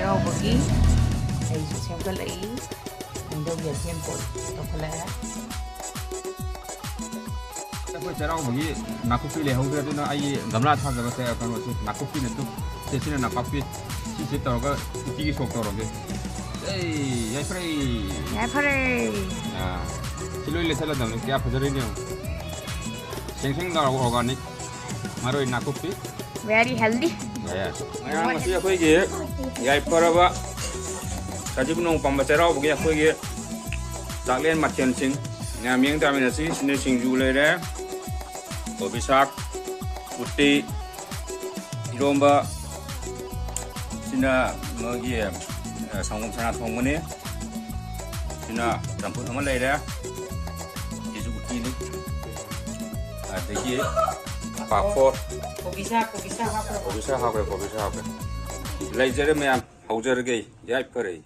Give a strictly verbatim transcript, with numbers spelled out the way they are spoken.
ꯆꯩꯔꯥꯎꯕꯒꯤ ꯑꯩꯁꯨ ꯁꯦꯝꯒꯠꯂꯛꯏ꯫ ꯍꯩꯅꯧꯒꯤ ꯑꯊꯦꯟ ꯄꯣꯠ ꯇꯧꯈꯠꯂꯛꯑꯦ꯫ ꯑꯩꯈꯣꯏ ꯆꯩꯔꯥꯎꯕꯒꯤ ꯅꯥꯀꯨꯞꯄꯤ ꯂꯩꯍꯧꯗ꯭ꯔꯦ, ꯑꯗꯨꯅ ꯑꯩꯒꯤ ꯒꯝꯂꯥ ꯊꯥꯖꯕ ꯆꯩ-, ꯀꯩꯅꯣꯁꯤ ꯅꯥꯀꯨꯞꯄꯤ ꯅꯠꯇꯦ꯫ ꯁꯦ, ꯁꯤꯅ ꯅꯥꯄꯥꯛꯄꯤ꯫ ꯁꯤꯁꯦ ꯇꯧꯔꯒ ꯎꯇꯤꯒꯤ ꯁꯣꯛ ꯇꯧꯔꯒꯦ꯫ ꯑꯦ, ꯌꯥꯏꯐꯔꯦ! ꯌꯥꯏꯐꯔꯦ! ꯑꯥ, ꯁꯤ ꯂꯣꯏ ꯂꯩꯁꯜꯂꯗꯕꯅꯤ꯫ ꯀꯌꯥ ꯐꯖꯔꯤꯅꯣ ꯌꯦꯡꯉꯨ꯫ ꯁꯦꯡ ꯁꯦꯡ ꯂꯥꯎꯔꯒ organic ꯃꯔꯣꯏ ꯅꯥꯀꯨꯞꯄꯤ꯫ Very healthy. ꯌꯥꯏ, ꯌꯥꯏ꯫ ꯃꯌꯥꯝ ꯉꯁꯤ ꯑꯩꯈꯣꯏꯒꯤ ꯌꯥꯏꯐꯔꯕ ꯁꯖꯤꯕꯨ ꯅꯣꯡ ꯄꯥꯟꯕ ꯆꯩꯔꯥꯎꯕꯒꯤ ꯑꯩꯈꯣꯏꯒꯤ ꯆꯥꯛꯂꯦꯟ ꯃꯊꯦꯜꯁꯤꯡ ꯃꯌꯥꯝ ꯌꯦꯡ ꯇꯥꯃꯤꯟꯅꯁꯤ꯫ ꯁꯤꯅ ꯁꯤꯡꯖꯨ ꯂꯩꯔꯦ, ꯀꯣꯕꯤ ꯁꯥꯛ, ꯎꯇꯤ, ꯏꯔꯣꯝꯕ, ꯁꯤꯅ ꯃꯣꯏꯒꯤ, ꯑ, ꯁꯪꯒꯣꯝ ꯁꯅꯥ ꯊꯣꯡꯕꯅꯤ, ꯁꯤꯅ ꯆꯝꯐꯨꯠ ꯑꯃ ꯂꯩꯔꯦ, ꯁꯤꯁꯨ ꯎꯇꯤꯅꯤ, ꯑꯗꯒꯤ ꯄꯥꯐꯣꯔ, ꯀꯣꯕꯤ ꯁꯥꯛ, ꯀꯣꯕꯤ ꯁꯥꯛ ꯍꯥꯞꯄ꯭ꯔꯣ? ꯀꯣꯕꯤ ꯁꯥꯛ ꯍꯥꯞꯈ꯭ꯔꯦ, ꯀꯣꯕꯤ ꯁꯥꯛ ꯍꯥꯞꯈ꯭ꯔꯦ꯫ ꯂꯩꯖꯔꯦ ꯃꯌꯥꯝ, ꯍꯧꯖꯔꯒꯦ, ꯌꯥꯏꯐꯔꯦ꯫